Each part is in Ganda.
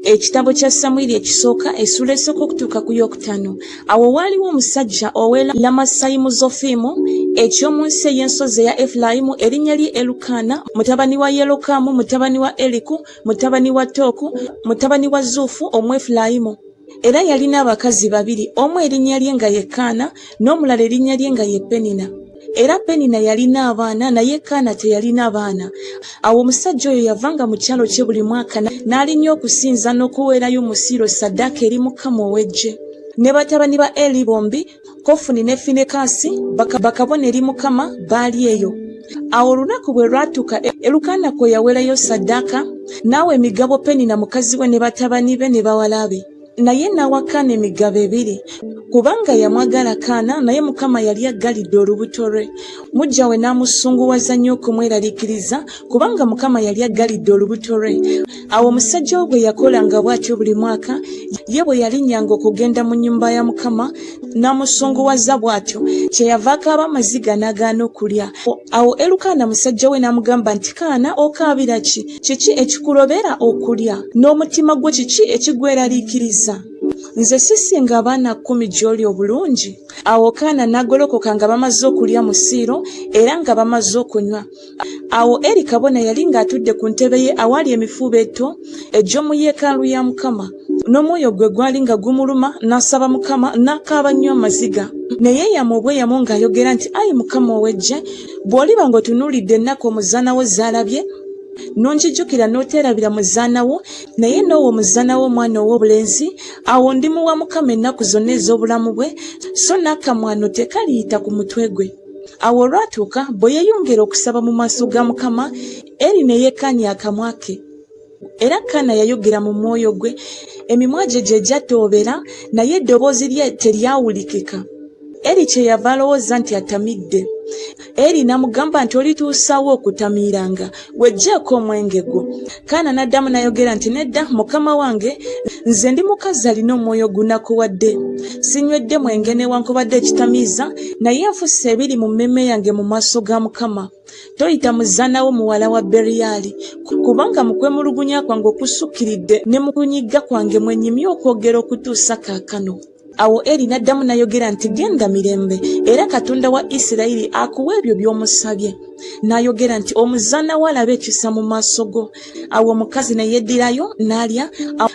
Ekitabo kya Samwiri ekisooka essula esooka okutuuka ku yookutaano. Awo waaliwo omusajja ow'e Lamasayimuzofimu eky'omu nsi ey'ensozi eya Efulayimu, erinnya lye Elukaana, mutabani wa Yerokamu, mutabani wa Eriku, mutabani wa Tooku, mutabani wa Zuufu Omwefulayimu. Era yalina abakazi babiri, omu erinnya lye nga ye Kaana, n'omulala erinnya lye nga ye Penina. Era Penina yalina abaana, naye Kaana teyalina baana. Awo omusajja oyo yavanga mu kyalo kye buli mwaka n'alinnya okusinza n'okuweerayo mu Siiro ssaddaaka eri Mukama ow'eggye. Ne batabani ba Eli bombi, Kofuni ne Finekaasi, bakabona eri Mukama, baali eyo. Awo olunaku bwe lwatuuka Elukaana kwe yaweerayo ssaddaaka, n'awa emigabo Penina mukazi we ne batabani be ne bawala be. Naye n'awa Kaana emigabo ebiri, kubanga yamwagala Kaana, naye Mukama yali aggalidde olubuto lwe. Muggya we n'amusunguwaza nnyo okumweraliikiriza, kubanga Mukama yali aggalidde olubuto lwe. Awo omusajja we bwe yakolanga bw'atyo buli mwaka, ye bwe yalinnyanga okugenda mu nnyumba ya Mukama, n'amusunguwaza bw'atyo, kyeyava akaaba amaziga n'agaana okulya. Awo Elukaana musajja we n'amugamba nti, Kaana, okaabira ki? Kiki ekikulobera okulya? N'omutima gwo kiki ekigweraliikiriza? Nze sisinga abaana kkumi gy'oli obulungi? Awo Kaana n'agolokoka nga bamaze okulya mu Siiro era nga bamaze okunywa. Awo Eri kabona yali ng'atudde ku ntebe ye awaali emifuubeeto egy'omu yeekaalu ya Mukama. N'omwoyo gwe gwali nga gumuluma, n'asaba Mukama, n'akaaba nnyo amaziga. Ne yeeyama obweyamo ng'ayogera nti, Ayi Mukama ow'eggye, bw'oliba ng'otunuulidde ennaku omuzaana wo z'alabye, n'onjijukira n'oteerabira muzaana wo, naye n'owa omuzaana wo omwana ow'obulenzi, awo ndimuwa Mukama ennaku zonna ez'obulamu bwe, so n'akamwano tekaliyita ku mutwe gwe. Awo olwatuuka bwe yeeyongera okusaba mu maaso ga Mukama, Eri ne yeekkaanya akamwa ke. Era Kaana yayogera mu mwoyo gwe, emimwa gye gye gyatoobera, naye eddoboozi lye teryawulikika. Eri kyeyava alowooza nti atamidde. Eri n'amugamba nti, Olituusa wa okutamiiranga? Weggyeeko omwenge gwo. Kaana n'addamu n'ayogera nti, Nedda, mukama wange, nze ndi mukazi alina omwoyo ogunakuwadde. Sinywedde mwenge newankubadde ekitamiiza, naye nfuse ebiri mu mmeeme yange mu maaso ga Mukama. Toyita muzaana wo muwala wa Beriyali, kubanga mu kwemulugunya kwange okusukkiridde ne mu kunyigga kwange mwe nnyimye okwogera okutuusa kaakano. Awo Eri n'addamu n'ayogera nti, Genda mirembe, era Katonda wa Isirayiri akuwe ebyo by'omusabye. N'ayogera nti, Omuzaana wo alabe ekisa mu maaso go. Awo omukazi ne yeddirayo n'alya,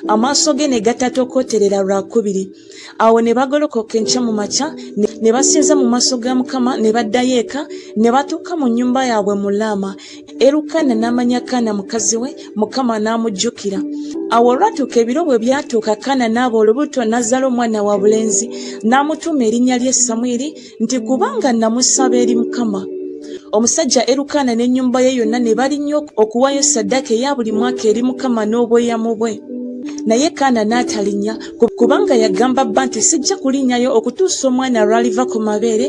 amaaso ge ne gatatokooterera lwakubiri. Awo ne bagolokoka enkya mu makya, ne basinza mu maaso ga Mukama, ne baddayo eka, ne batuuka mu nnyumba yaabwe mu Laama. Erukaana n'amanya Kaana mukazi we, Mukama n'amujjukira. Awo olwatuuka ebiro bwe byatuuka Kaana n'aba olubuto n'azaala omwana wa bulenzi, n'amutuuma erinnya lye Samwiri nti kubanga namusaba eri Mukama. Omusajja Erukaana n'ennyumba ye yonna ne balinnya okuwaayo ssaddaaka eya buli mwaka eri Mukama n'obweyamo bwe. Naye Kaana n'atalinnya, kubanga yagamba bba nti sijja kulinnyayo okutuusa omwana lw'aliva ku mabeere,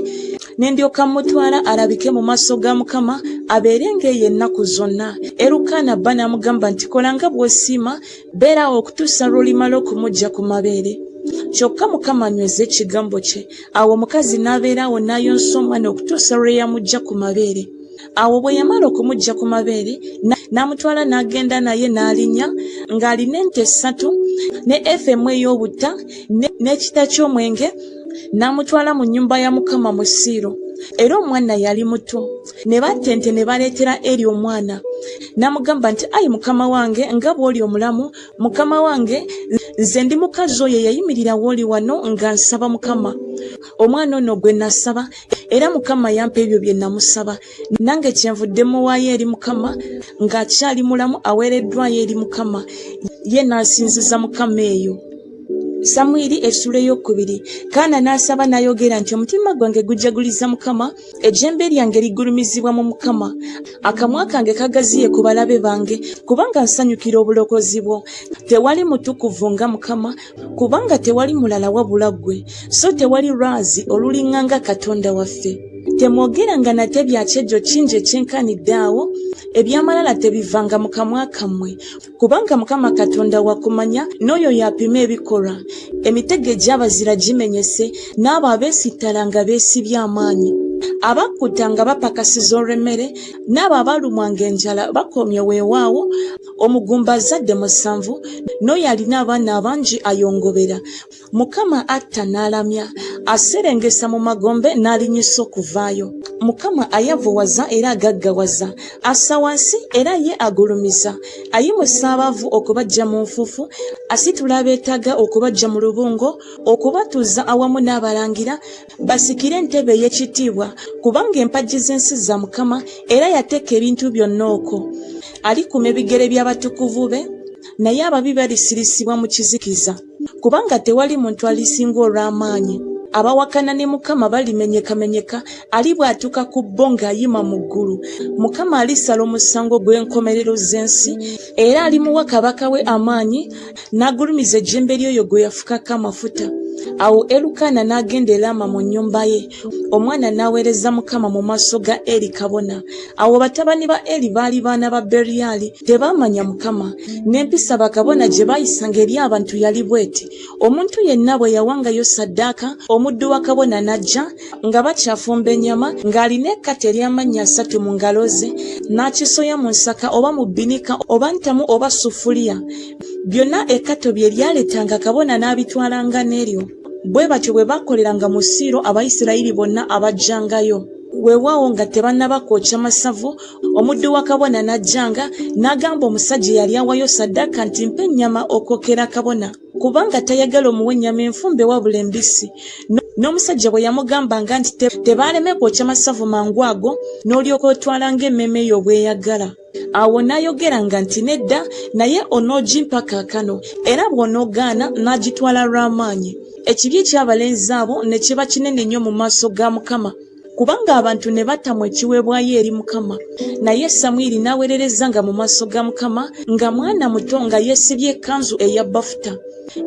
ne ndyoka mmutwala alabike mu maaso ga Mukama, abeerenga eyo ennaku zonna. Erukaana bba n'amugamba nti, Kola nga bw'osiima, beera awo okutuusa lw'olimala okumuggya ku mabeere. Kyokka Mukama anyweze ekigambo kye. Awo omukazi n'abeera awo n'ayonsa omwana okutuusa lwe yamuggya ku mabeere. Awo bwe yamala okumuggya ku mabeere, n'amutwala n'agenda naye n'alinnya, ng'alina ente ssatu, ne efa emu ey'obutta, n'ekita ky'omwenge, n'amutwala mu nnyumba ya Mukama mu Siiro. Era omwana yali muto. Ne batta ente ne baleetera Eri omwana. N'amugamba nti, Ayi mukama wange, nga bw'oli omulamu, mukama wange, nze ndi mukazi oyo eyayimirira w'oli wano nga nsaba Mukama. Omwana ono gwe nasaba, era Mukama yampa ebyo bye namusaba. Nange kyenvudde muwaayo eri Mukama, ng'akyali mulamu aweereddwayo eri Mukama, ye n'asinziza Mukama eyo. Samwiri essula eyokubiri. Kaana n'asaba n'ayogera nti, Omutima gwange gujaguliza Mukama, ejjembe lyange ligulumizibwa mu Mukama. Akamwa kange kagaziye ku balabe bange, kubanga nsanyukira obulokozi bwo. Tewali mutukuvu nga Mukama, kubanga tewali mulala wabula ggwe, so tewali lwazi oluliŋŋanga Katonda waffe. Temwogeranga nate bya kyejo kingi ekyenkanidde awo, eby'amalala tebivanga mu kamwa kammwe. Kubanga Mukama Katonda wa kumanya, n'oyo y'apima ebikolwa. Emitego egy'abazira gimenyese, n'abo abeesittala nga beesibye amaanyi. Abakkuta nga bapakasiza olw'emmere, n'abo abalumwanga enjala bakomye weewaawo. Omugumba azadde musanvu, n'oyo alina abaana abangi ayongobera. Mukama atta n'alamya, aserengesa mu magombe n'alinnyisa okuvaayo. Mukama ayavuwaza era agaggawaza, assa wansi era ye agulumiza. Ayimusa abaavu okubaggya mu nfuufu, asitula abeetaaga okubaggya mu lubungo, okubatuuza awamu n'abalangira, basikire entebe ey'ekitiibwa, kubanga empagi z'ensi za Mukama, era yateeka ebintu byonna okwo. Alikuuma ebigere by'abatukuvu be, naye ababi balisirisibwa mu kizikiza, kubanga tewali muntu alisinga olw'amaanyi. Abawakana ne Mukama balimenyekamenyeka, alibwatuka ku bo ng'ayima mu ggulu. Mukama alisala omusango gw'enkomerero z'ensi, era alimuwa kabaka we amaanyi, n'agulumiza ejjembe ly'oyo gwe yafukako amafuta. Awo Elukaana n'agenda e Laama mu nnyumba ye, omwana n'aweereza Mukama mu maaso ga Eli kabona. Awo batabani ba Eli baali baana ba Beriyali, tebaamanya Mukama. N'empisa bakabona gye baayisanga eri abantu yali bw'eti, omuntu yenna bwe yawangayo ssaddaaka, omuddu wa kabona n'ajja, nga bakyafumba ennyama, ng'alina ekkata ery'amannyo asatu mu ngalo ze, n'akisoya mu nsaka oba mu bbinika oba ntamu oba sufuliya. Byonna ekkato bye lyaleetanga kabona n'abitwalanga n'eryo. Bwe batyo bwe baakoleranga mu Siiro Abayisirayiri bonna abajjangayo. Weewaawo nga tebannaba kwokya masavu, omuddu wa kabona n'ajjanga, n'agamba omusajja eyali awayo ssaddaaka nti, Mpa ennyama okwokera kabona. Kubanga tayagala omuwe ennyama enfumbe wabula embisi. N'omusajja bwe yamugambanga nti tebaaleme kwokya masavu mangu ago, n'olyoka otwalanga emmeeme yo bw'eyagala. Awo n'ayogeranga nti, Nedda, naye onoogimpa kaakano, era bw'onoogaana, n'agitwala lw'amaanyi. Ekibi eky'abalenzi abo ne kiba kinene nnyo mu maaso ga Mukama, kubanga abantu ne batamwa ekiweebwayo eri Mukama. Naye Samwiri n'aweererezanga mu maaso ga Mukama nga mwana muto nga yeesibye ekkanzu eya bafuta.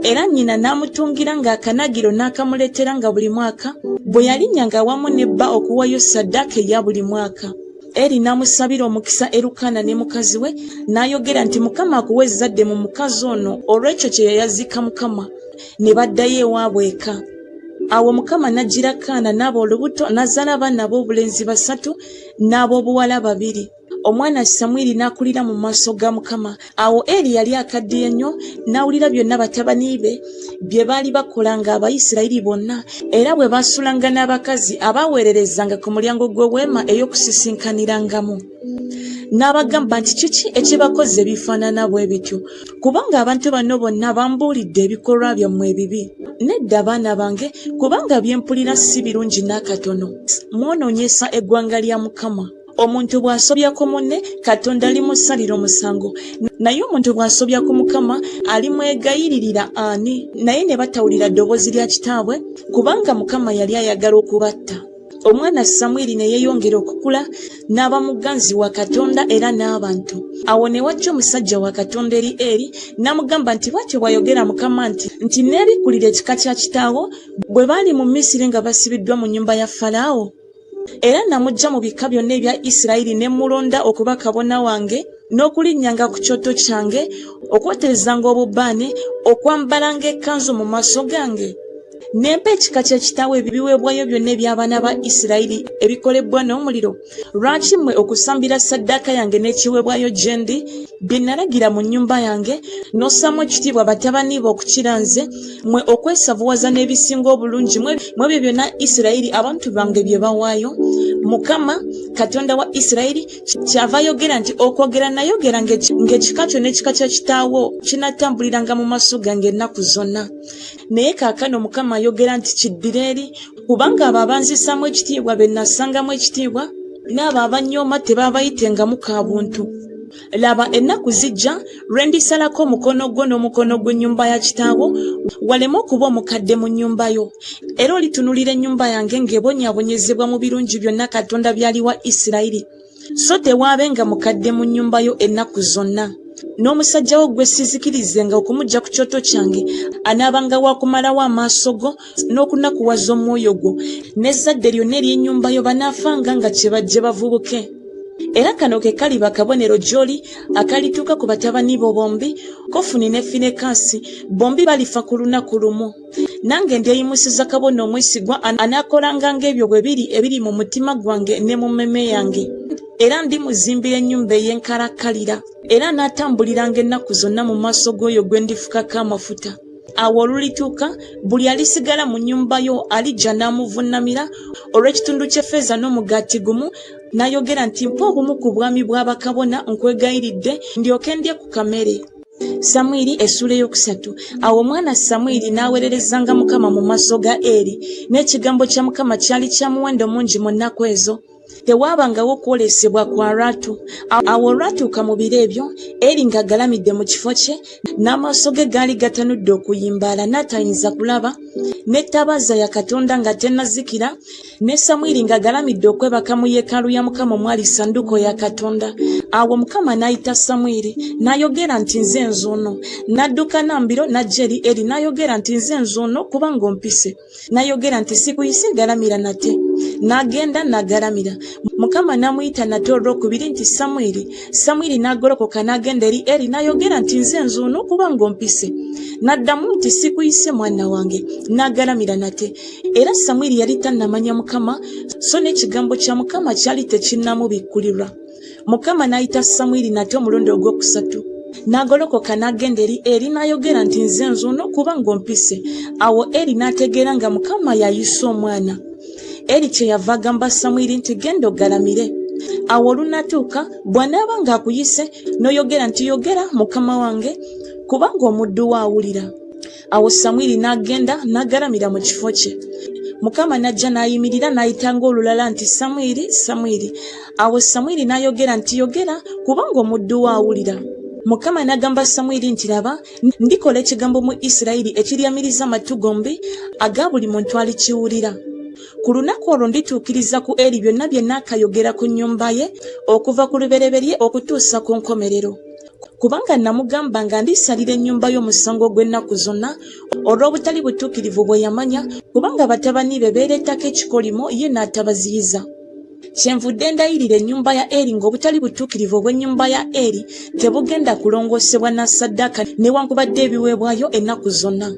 Era nnyina n'amutungira ng'akanagiro n'akamuleetera nga buli mwaka, bwe yalinnyanga awamu ne bba okuwaayo ssaddaaka eya buli mwaka. Eri n'amusabira omukisa Erukaana ne mukazi we, n'ayogera nti, Mukama akuwe ezzadde mu mukazi ono olw'ekyo kye yayazika Mukama. Ne baddayo ewaabwe eka. Awo Mukama n'ajjira Kaana n'aba olubuto, n'azaala abaana ab'obulenzi basatu n'ab'obuwala babiri. Omwana Samwiri n'akulira mu maaso ga Mukama. Awo Eri yali akaddiye nnyo, n'awulira byonna batabani be bye baali bakolanga Abayisirayiri bonna, era bwe baasulanga n'abakazi abaaweererezanga ku mulyango gw'eweema ey'okusisinkanirangamu. N'abagamba nti, Kiki ekibakoza ebifaanana bwe bityo? Kubanga abantu bano bonna bambuulidde ebikolwa byammwe ebibi. Nedda baana bange, kubanga bye mpulira si birungi n'akatono. Mwonoonyesa eggwanga lya Mukama. Omuntu bw'asobya ku munne, Katonda alimusalira omusango, naye omuntu bw'asobya ku Mukama, alimwegayiririra ani? Naye ne batawulira ddoboozi lya kitaabwe, kubanga Mukama yali ayagala okubatta. Omwana Samwiri ne yeeyongera okukula, n'aba muganzi wa Katonda era n'abantu. Awo ne wajja omusajja wa Katonda eri Eri, n'amugamba nti, Bw'atyo bw'ayogera Mukama nti, nti Neebikkulira ekika kya kitaawo, bwe baali mu Misiri nga basibiddwa mu nnyumba ya Falaawo. Era namuggya mu bika byonna ebya Isirayiri ne mmulonda okuba kabona wange, n'okulinnyanga ku kyoto kyange, okwoterezanga obubaane, okwambalanga ekkanzu mu maaso gange. Ne mpa ekika kya kitaawo ebiweebwayo byonna eby'abaana ba Isirayiri ebikolebbwa n'omuliro. Lwaki mmwe okusambira ssaddaaka yange n'ekiweebwayo gye ndi, bye nalagira mu nnyumba yange, n'ossaamu ekitiibwa batabani bo okukira nze, mmwe okwesavuwaza n'ebisinga obulungi mu ebyo byonna Isirayiri abantu bange bye bawaayo? Mukama, Katonda wa Isirayiri, kyava ayogera nti, Okwogera nayogera ng'ekika kyo n'ekika kya kitaawo kinatambuliranga mu maaso gange ennaku zonna. Naye kaakano Mukama ayogera nti, Kiddire eri, kubanga abo abanzisaamu ekitiibwa be nassangamu ekitiibwa, n'abo abannyooma tebaabayitengamu ka buntu. Laba, ennaku zijja lwe ndisalako omukono gwo n'omukono gw'ennyumba ya kitaawo, waleme okuba omukadde mu nnyumba yo. Era olitunuulira ennyumba yange ng'ebonyaabonyezebwa mu birungi byonna Katonda by'aliwa Isirayiri. So tewaabenga mukadde mu nnyumba yo ennaku zonna. N'omusajja wo gwe sizikirizenga okumuggya ku kyoto kyange, anaabanga wa kumalawo amaaso go n'okunakuwaza omwoyo gwo, n'ezzadde lyonna ery'ennyumba yo banaafanga nga kyebajje bavubuke. Era kano ke kaliba akabonero gy'oli akalituuka ku batabani bo bombi, Kofuni ne Finekaasi, bombi balifa ku lunaku lumu. Nange ndyeyimusiza kabona omwesigwa anaakolanga ng'ebyo bwe biri ebiri mu mutima gwange ne mu mmeeme yange. Era ndimuzimbira ennyumba ey'enkalakkalira, era anaatambuliranga ennaku zonna mu maaso g'oyo gwe ndifukako amafuta. Awo olulituuka, buli alisigala mu nnyumba yo alijja n'amuvunnamira olw'ekitundu ky'effeeza n'omugaati gumu, n'ayogera nti, Mpa obumu ku bwami bwa bakabona, nkwegayiridde, ndyoke ndye ku kamere. Samwiri essuula eyokusatu. Awo omwana Samwiri n'aweererezanga Mukama mu maaso ga Eri, n'ekigambo kya Mukama kyali kya muwendo mungi mu nnaku ezo. Tewaabangawo kwolesebwa kwa lwatu. Awo olwatuuka mu biro ebyo, Eri ng'agalamidde mu kifo kye, n'amaaso ge gaali gatanudde okuyimbaala n'atayinza kulaba, n'ettabaaza ya Katonda nga tennazikira, ne Samwiri ng'agalamidde okwebaka mu yeekaalu ya Mukama omwali ssanduuko ya Katonda. Awo Mukama n'ayita Samwiri, n'ayogera nti, Nze nzuuno. N'adduka na mbiro n'ajja eri Eri n'ayogera nti, Nze nzuuno, kubanga ompise. N'ayogera nti, Sikuyise, galamira nate. N'agenda n'agalamira. Mukama n'amuyita nate olw'okubiri nti, Samwiri. Samwiri n'agolokoka n'agenda eri Eri n'ayogera nti, Nze nzuuno, kubanga ompise. N'addamu nti, Sikuyise, mwana wange. N'agalamira nate. Era Samwiri yali tannamanya Mukama, so n'ekigambo kya Mukama kyali tekinnamubikkulirwa. Mukama n'ayita Samwiri nate omulundi ogwokusatu. N'agolokoka n'agenda eri Eri n'ayogera nti, Nze nzuuno, kubanga ompise. Awo Eri n'ategeera nga Mukama y'ayise omwana. Eri kyeyava agamba Samwiri nti, Genda ogalamire. Awo olunaatuuka, bw'anaaba ng'akuyise, n'oyogera nti, Yogera, Mukama wange, kubanga omuddu wo awulira. Awo Samwiri n'agenda n'agalamira mu kifo kye. Mukama n'ajja n'ayimirira n'ayita ng'olulala nti, Samwiri, Samwiri. Awo Samwiri n'ayogera nti, Yogera, kubanga omuddu wo awulira. Mukama n'agamba Samwiri nti, Laba, ndikola ekigambo mu Isirayiri ekiryamiriza amatu gombi aga buli muntu alikiwulira. Ku lunaku olwo ndituukiriza ku Eri byonna bye naakayogera ku nnyumba ye, okuva ku lubereberye okutuusa ku nkomerero. Kubanga namugamba nga ndisalira ennyumba yo omusango ogw'ennaku zonna olw'obutali butuukirivu bwe yamanya, kubanga batabani be beereetako ekikolimo ye n'atabaziyiza. Kyenvudde ndayirira ennyumba ya Eri ng'obutali butuukirivu obw'ennyumba ya Eri tebugenda kulongoosebwa na ssaddaaka newankubadde ebiweebwayo ennaku zonna.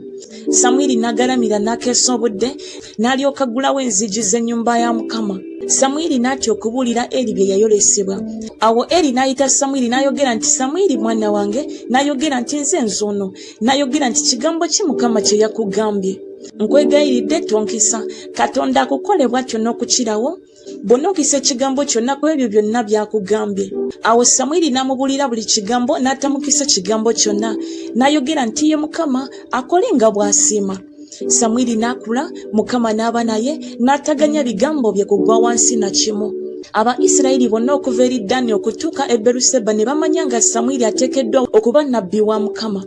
Samwiri n'agalamira n'akeesa obudde, n'alyoka aggulawo enzigi z'ennyumba ya Mukama. Samwiri n'atya okubuulira Eri bye yayolesebwa. Awo Eri n'ayita Samwiri n'ayogera nti, Samwiri mwana wange. N'ayogera nti, Nze nzuuno. N'ayogera nti, Kigambo ki Mukama kye yakugambye? Nkwegayiridde tonkisa. Katonda akukole bw'atyo n'okukirawo, bw'onookisa ekigambo kyonna ku ebyo byonna by'akugambye. Awo Samwiri n'amubuulira buli kigambo, n'atamukisa kigambo kyonna. N'ayogera nti, Ye Mukama akole nga bw'asiima. Samwiri n'akula, Mukama n'aba naye, n'ataganya bigambo bye kugwa wansi na kimu. Abayisirayiri bonna okuva eri Ddaani okutuuka e Beruseba ne bamanya nga Samwiri ateekeddwa okuba nnabbi wa Mukama.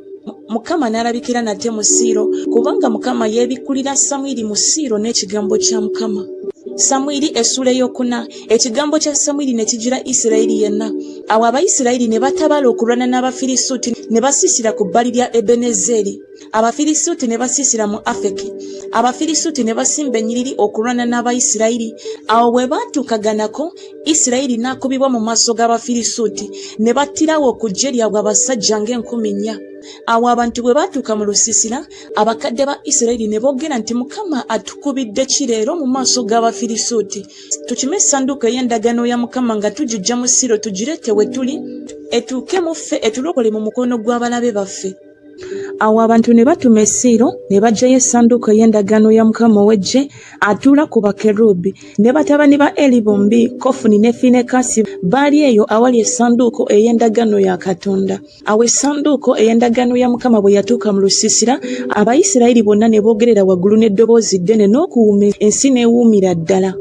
Mukama n'alabikira nate mu Siiro, kubanga Mukama yeebikkulira Samwiri mu Siiro n'ekigambo kya Mukama. Samwiri essuula ey'okuna. Ekigambo kya Samwiri ne kijira Isirayiri yenna. Awo Abayisirayiri ne batabala okulwana n'Abafirisuuti ne basiisira ku bbali lya Ebenezeri. Abafirisuuti ne basiisira mu Afeki. Abafirisuuti ne basimba ennyiriri okulwana n'Abayisirayiri. Awo bwe baatuukaganako, Isirayiri n'akubibwa mu maaso g'Abafirisuuti, ne battirawo ku ggye lyabwe abasajja ng'enkumi nnya. Awo abantu bwe baatuuka mu lusiisira, abakadde ba Isirayiri ne boogera nti, Mukama atukubidde ki leero mu maaso g'Abafirisuuti? Tukime essanduuko ey'endagaano ya Mukama nga tugiggya mu Siiro tugireete we tuli, etuuke mu ffe etulokole mu mukono gw'abalabe baffe. Awo abantu ne batuma e Siiro, ne baggyayo essanduuko ey'endagaano ya Mukama ow'Eggye atuula ku bakerubi. Ne batabani ba Eli bombi, Kofuni ne Finekaasi, baali eyo awali essanduuko ey'endagaano ya Katonda. Awo essanduuko ey'endagaano ya Mukama bwe yatuuka mu lusiisira, Abayisirayiri bonna ne boogerera waggulu n'eddoboozi ddene n'okuwuuma, ensi n'ewuumira ddala.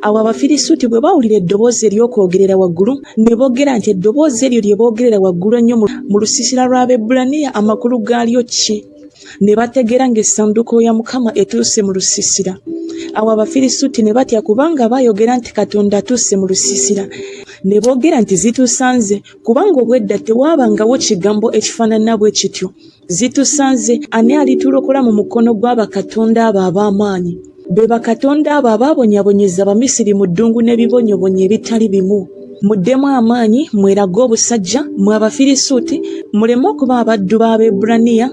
Awo Abafirisuuti bwe baawulira eddoboozi ery'okwogerera waggulu, ne boogera nti, Eddoboozi eryo lye boogerera waggulu ennyo mu lusiisira lw'Abaebbulaniya amakulu gaalyo ki? Ne bategeera ng'essanduuko ya Mukama etuuse mu lusiisira. Awo Abafirisuuti ne batya kubanga baayogera nti, Katonda atuuse mu lusiisira. Ne boogera nti, Zitusanze, kubanga obw'edda tewaabangawo kigambo ekifaanana bwe kityo. Zitusanze! Ani alitulokola mu mukono gwa bakatonda abo ab'amaanyi? Be bakatonda abo abaabonyaabonyeza Abamisiri mu ddungu n'ebibonyoobonyo ebitali bimu. Muddemu amaanyi, mwerage obusajja, mmwe Abafirisuuti, muleme okuba abaddu b'Abaebbulaniya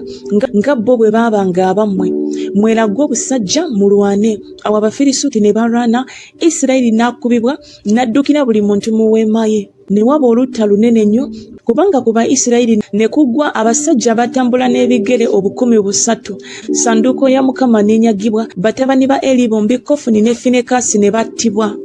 nga bo bwe baabanga abammwe. Mwerage obusajja, mulwane. Awo Abafirisuuti ne balwana, Isirayiri n'akubibwa, n'addukira buli muntu mu weema ye. Ne waba olutta lunene nnyo, kubanga ku Bayisirayiri ne kugwa abasajja abatambula n'ebigere 3,000. Ssanduuko ya Mukama n'enyagibwa, batabani ba Eli bombi Kofuni ne Finekaasi ne battibwa.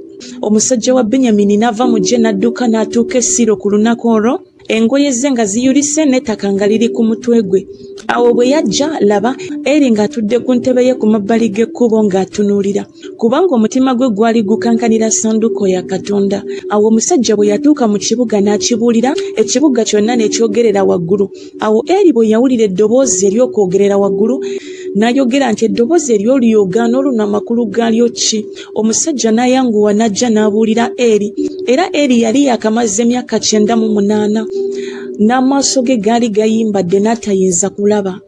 Omusajja wa Benyamini n'ava mu ggye n'adduka n'atuuka e Siiro ku lunaku olwo, engoye ze nga ziyulise n'ettaka nga liri ku mutwe gwe. Awo bwe yajja, laba, Eri ng'atudde ku ntebe ye ku mabbali g'ekkubo ng'atunuulira, kubanga omutima gwe gwali gukankanira ssanduuko ya Katonda. Awo omusajja bwe yatuuka mu kibuga n'akibuulira, ekibuga kyonna ne kyogerera waggulu. Awo Eri bwe yawulira eddoboozi ery'okwogerera waggulu, n'ayogera nti, Eddoboozi ery'oluyoogaano luno amakulu gaalyo ki? Omusajja n'ayanguwa n'ajja n'abuulira Eri. Era Eri yali yaakamaze emyaka 98, n'amaaso ge gaali gayimbadde n'atayinza kulaba.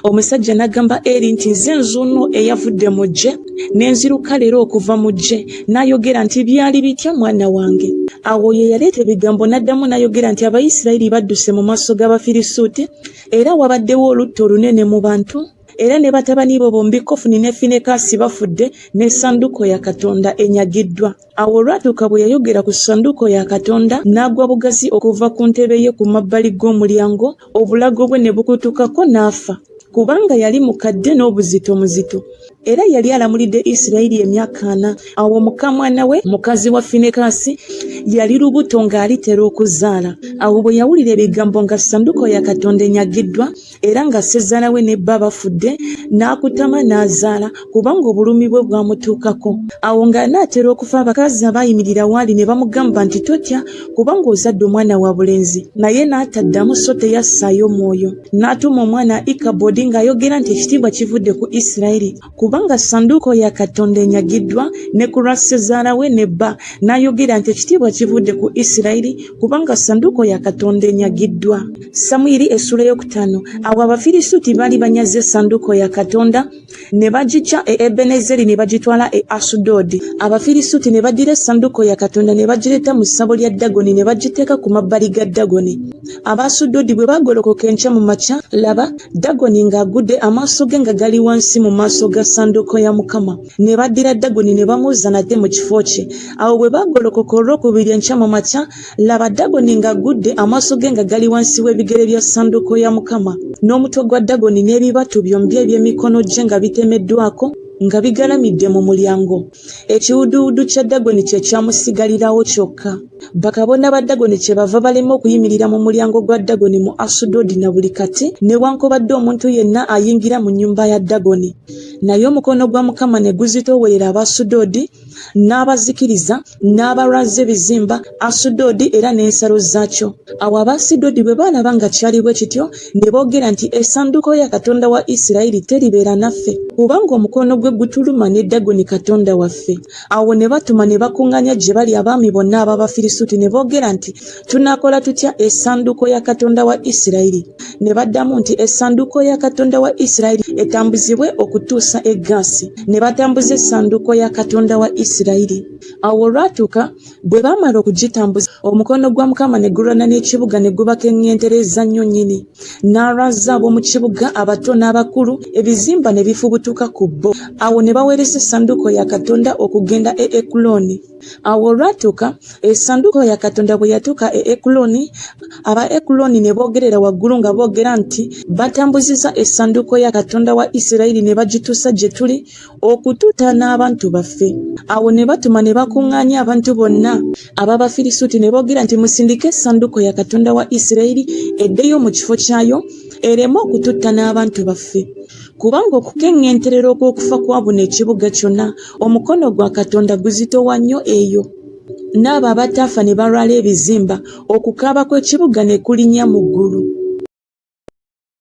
Omusajja n'agamba Eri nti, Nze nzuuno eyavudde mu ggye, ne nziruka leero okuva mu ggye. N'ayogera nti, Byali bitya, mwana wange? Awo oyo eyaleeta ebigambo n'addamu n'ayogera nti, Abayisirayiri badduse mu maaso g'Abafirisuuti, era wabaddewo olutta olunene mu bantu, era ne batabani bo bombi Kofuni ne Finekaasi bafudde, n'essanduuko ya Katonda enyagiddwa. Awo olwatuuka bwe yayogera ku ssanduuko ya Katonda, n'agwa bugazi okuva ku ntebe ye ku mabbali g'omulyango, obulago bwe ne bukutukako n'afa, kubanga yali mukadde n'obuzito muzito. Era yali alamulidde Isirayiri emyaka ana. Awo mukaamwana we, mukazi wa Finekaasi, yali lubuto ng'alitera okuzaala. Awo bwe yawulira ebigambo nga ssanduuko ya Katonda enyagiddwa, era nga ssezaala we ne bba bafudde, n'akutama n'azaala, kubanga obulumi bwe bwamutuukako. Awo ng'anaatera okufa, abakazi abaayimirira w'ali ne bamugamba nti, Totya, kubanga ozadde omwana wa bulenzi. Naye n'ataddamu so teyassaayo mwoyo. N'atuuma omwana Ikabodi ng'ayogera nti, Ekitiibwa kivudde ku Isirayiri, kubanga ssanduuko ya Katonda enyagiddwa, ne ku lwa ssezaala we ne bba. N'ayogera nti, Ekitiibwa kivudde ku Isirayiri, kubanga ssanduuko ya Katonda enyagiddwa. Samwiri essula eyokutaano. Awo Abafirisuuti baali banyaze essanduuko ya Katonda ne bagiggya e Ebenezeri ne bagitwala e Asudodi. Abafirisuuti ne baddira essanduuko ya Katonda ne bagireeta mu ssabo lya Dagoni ne bagiteeka ku mabbali ga Dagoni. Abasudodi bwe baagolokoka enkya mu makya, laba, Dagoni ng'agudde, amaaso ge nga gali wansi mu maaso ga ssanduuko ya Mukama. Ne baddira Dagoni ne bamuzza nate mu kifo kye. Awo bwe baagolokoka olwokubiri enkya mu makya, Laba, Dagoni ng'agudde, amaaso ge nga gali wansi w'ebigere bya ssanduuko ya Mukama, n'omutwe gwa Dagoni n'ebibatu byombi eby'emikono gye nga bitemeddwako, nga bigalamidde mu mulyango. Ekiwuduwudu kya Dagoni kye kyamusigalirawo kyokka. Bakabona ba Dagoni kyebava balema okuyimirira mu mulyango gwa Dagoni mu Asudodi na buli kati, newankubadde omuntu yenna ayingira mu nnyumba ya Dagoni. Naye omukono gwa Mukama ne guzitoowerera Abasudodi, n'abazikiriza, n'abalwaza ebizimba, Asudodi era n'ensalo zaakyo. Awo Abaasudodi bwe baalaba nga kyali bwe kityo, ne boogera nti, Essanduuko ya Katonda wa Isirayiri teribeera naffe, kubanga omukono gwe gutuluma ne Dagoni katonda waffe. Awo ne batuma ne bakuŋŋaanya gye bali abaami bonna ab'Abafirisuuti ne boogera nti, Tunaakola tutya essanduuko ya Katonda wa Isirayiri? Ne baddamu nti, Essanduuko ya Katonda wa Isirayiri etambuzibwe okutuusa e Gaasi. Ne batambuza essanduuko ya Katonda wa Isirayiri. Awo olwatuuka, bwe baamala okugitambuza, omukono gwa Mukama ne gulwana n'ekibuga ne gubakeŋŋentereza nnyo nnyini. N'alwaza ab'omu kibuga, abato n'abakulu, ebizimba ne bifubutuka ku bo. Awo ne baweereza essanduuko ya Katonda okugenda e Ekulooni. Awo olwatuuka, essanduuko ya Katonda bwe yatuuka e Ekuloni, aba Ekuloni ne boogerera waggulu nga boogera nti, Batambuziza essanduuko ya Katonda wa Isirayiri ne bagituusa gye tuli okututta n'abantu baffe. Awo ne batuma ne bakuŋŋaanya abantu bonna ab'Abafirisuuti ne boogera nti, Musindike essanduuko ya Katonda wa Isirayiri eddeyo mu kifo kyayo, ereme okututta n'abantu baffe. Kubanga okukeŋŋenterera okw'okufa kwabuna ekibuga kyonna, omukono gwa Katonda guzitowa nnyo eyo. N'abo abataafa ne balwala ebizimba, okukaaba kw'ekibuga ne kulinnya mu ggulu.